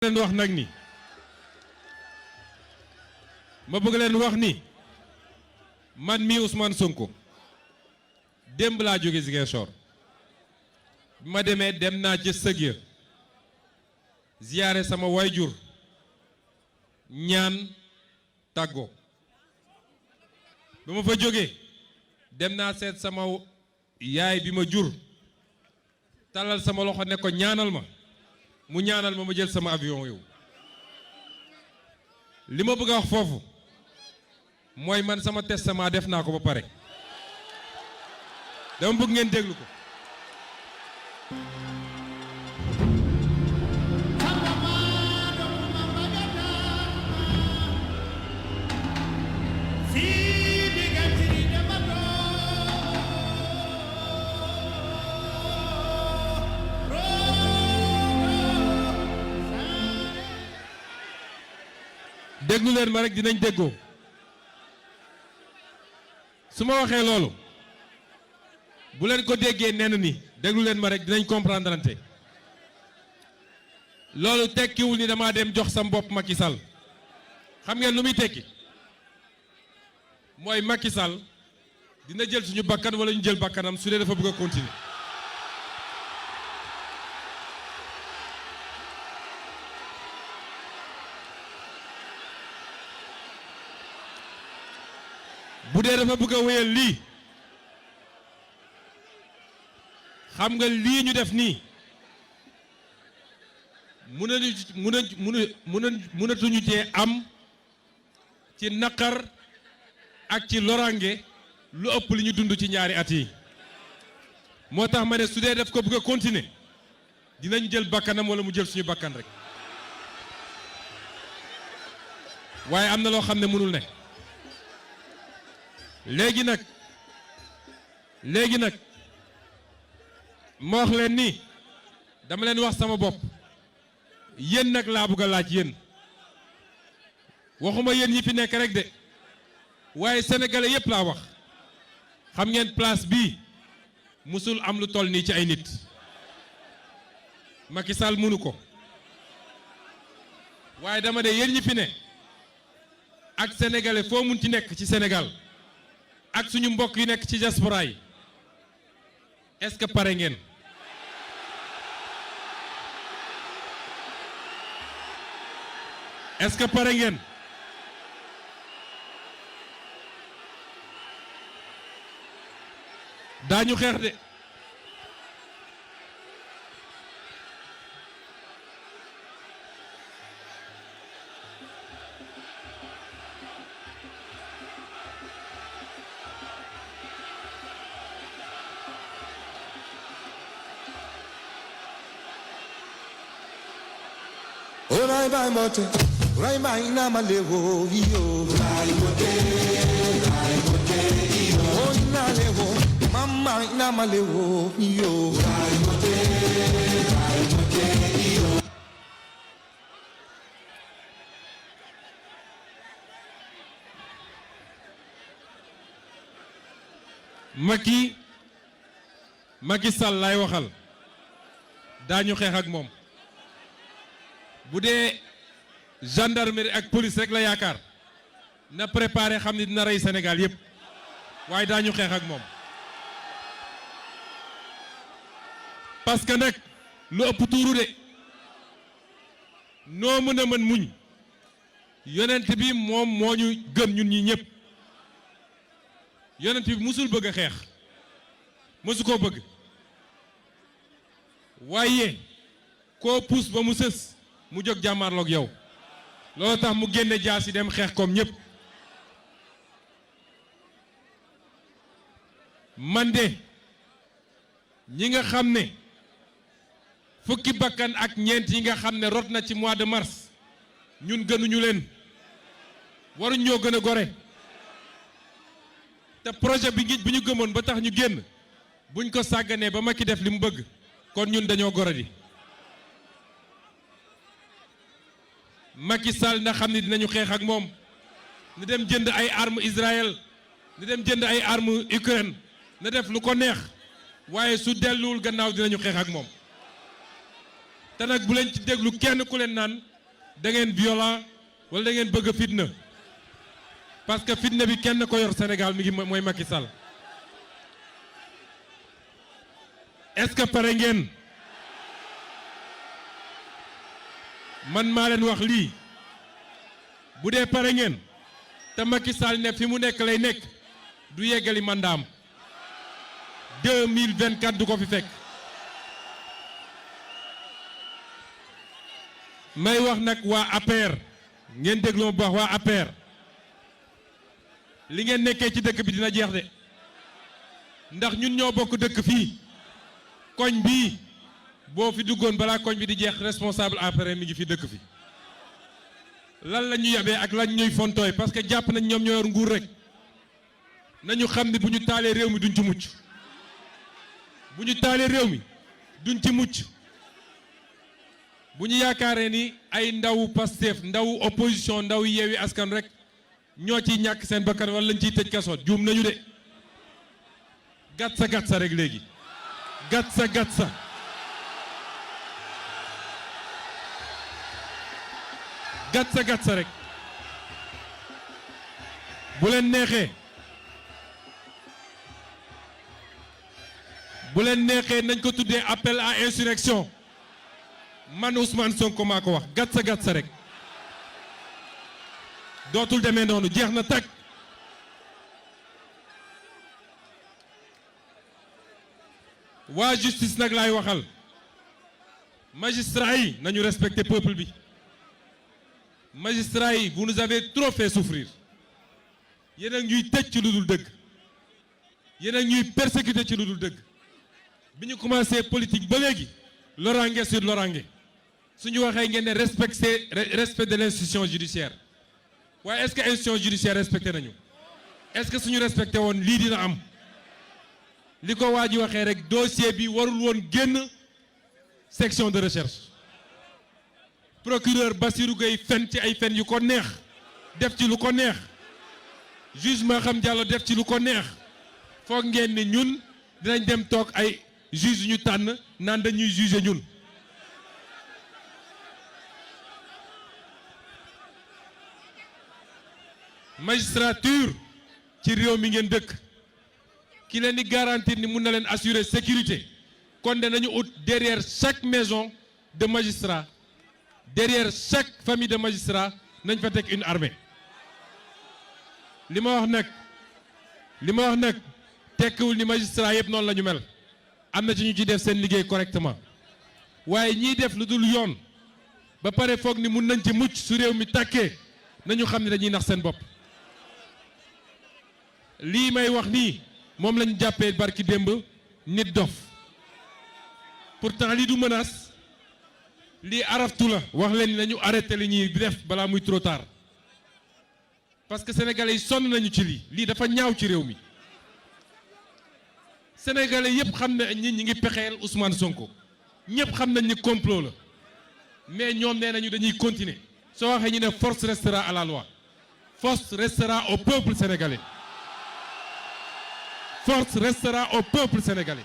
leen wax nag ni ma bëgg leen wax ni man mi Ousmane Sonko démb laa jóge Ziguinchor bi ma demee dem naa ca sëg ya ziyaare sama wayjur ñaan tàggoo ba ma fa jógee dem naa seet sama yaay bi ma jur talal sama loxo ne ko ñaanal ma mu ñaanal ma jël sama avion yow li ma bëgg a wax foofu mooy man sama testament def naa ko ba pare dama bëgg ngeen déglu ko. déglu leen ma rek dinañ déggoo su ma waxee loolu bu leen ko déggee nenn ni déglu leen ma rek dinañ comprendre ante loolu tekkiwul ni dama dem jox sam bopp Macky Sall xam ngeen lu muy tekki mooy Macky Sall dina jël suñu bakkan wala ñu jël bakkanam su dee dafa bëgg a continuer bu dee dafa bëgg a wéyal lii xam nga lii ñu def nii mënatuñu cee am ci naqar ak ci lorange lu ëpp li ñu dund ci ñaari at yi moo tax ma ne su dee daf ko bëgg a continuer dinañ jël bakkanam wala mu jël suñu bakkan rek waaye am na loo xam ne mënul ne léegi nag ma wax leen ni dama leen wax sama bopp yéen nag laa bëgg a laaj yéen waxuma yéen ñi fi nekk rek de waaye sénégalais yépp laa wax xam ngeen place bii musul am lu toll nii ci ay nit Macky Sall mënu ko waaye dama de yéen ñi fi ne ak sénégalais foo mun ci nekk ci Sénégal ak suñu mbokk yi nekk ci diaspora yi est-ce que pare ngeen est-ce que pare ngeen daañu xeex de Rai bai mote, rai bai na malevo yo. Rai mote yo. Oh na levo, mama na malevo yo. Rai mote yo. Macky Sall lay waxal daañu xeex ak moom. bu dee gendarmerie ak police rek la yaakaar na préparé xam ni dina rey Sénégal yépp waaye daañu xeex ak moom parce que nag lu ëpp tuuru de noo mën a mën muñ yonent bi moom moo ñu gën ñun ñi ñépp yonent bi musul bëgg a xeex mësu koo bëgg waaye koo puus ba mu sës mu jóg jàmmaarloog yow loolu tax mu génne jaas yi dem xeex comme ñépp man de ñi nga xam ne fukki bakkan ak ñeent yi nga xam ne rot na ci mois de mars ñun gënuñu leen waruñ ñoo gën a gore te projet bi ñu gëmoon ba tax ñu génn buñ ko sàgganee ba Macky def li mu bëgg kon ñun dañoo gore di Macky Sall na xam ni dinañu xeex ak moom na dem jënd ay armes Israël na dem jënd ay armes Ukraine na def lu ko neex waaye su delluwul gannaaw dinañu xeex ak moom te nag bu leen ci déglu kenn ku leen naan da ngeen violent wala da ngeen bëgg fitna parce que fitna bi kenn ko yor Sénégal mi ngi mooy Macky Sall est-ce que pare ngeen man maa leen wax lii bu dee pare ngeen te Macky Sall ne fi mu nekk lay nekk du yeggali mandaam 2024 du ko fi fekk may wax nag waa APR ngeen déglu ma bu baax waa APR li ngeen nekkee ci dëkk bi dina jeex de ndax ñun ñoo bokk dëkk fii koñ bii boo fi duggoon balaa koñ bi di jeex responsable APR mi ngi fi dëkk fi lan la ñu yabee ak lan ñuy fontooy parce que jàpp nañ ñoom ñoo yor nguur rek nañu xam ne bu ñu taalee réew mi duñ ci mucc bu ñu taalee réew mi duñ ci mucc bu ñu yaakaaree ni ay ndaw Pastef ndaw opposition ndaw Yewwi Askan rek ñoo ciy ñàkk seen bakkan wala lañ ciy tëj kaso juum nañu de gàtt sa rek léegi gàtt sa gàtt sa rek bu leen neexee nañ ko tuddee appel à insurrection man Ousmane Sonko maa ko wax gàtt sa rek dootul demee noonu jeex na tag waa justice nag laay waxal magistrat yi nañu respecter peuple bi magistrat yi vous nous avez trop fait souffrir yéen a ñuy tëj ci lu dul dëgg yéen a ñuy persécuter ci lu dul dëgg bi ñu commencé politique ba léegi loraange sur loraange su ñu waxee ngeen ne respect de l'institution judiciaire waaye est-ce que institution judiciaire respecté nañu est-ce que suñu respecté woon lii dina am li ko waa ji waxee rek dossier bi warul woon génn section de recherche procureur Bassirou Gueye fen ci ay fen yu ko neex def ci lu ko neex juge Maham Diallo def ci lu ko neex foog ngeen ni ñun dinañ dem toog ay juge ñu tànn naan dañuy juger ñun magistrature ci réew mi ngeen dëkk ki leen di garantir ni mun na leen assurer sécurité kon danañu ut derrière chaque maison de magistrat derrière chaque famille de magistrat nañ fa teg une armée li ma wax nag tekkiwul ni magistrat yëpp noonu la ñu mel am na ci ñu ci def seen liggéey correctement waaye ñiy def lu dul yoon ba pare foog ni mun nañ ci mucc su réew mi tàkkee nañu xam ne dañuy nax seen bopp lii may wax nii moom lañu jàppee barki démb nit dof pourtant lii du menace lii araftu la wax leen ni nañu arrêté li ñuy def balaa muy trop tard parce que sénégalais yi sonn nañu ci lii dafa ñaaw ci réew mi sénégalais yëpp xam ne ñi ngi pexeel Ousmane Sonko ñëpp xam nañ ni complot la mais ñoom nee nañu dañuy continuer soo waxee ñu ne force restera à la loi force restera au peuple sénégalais force restera au peuple sénégalais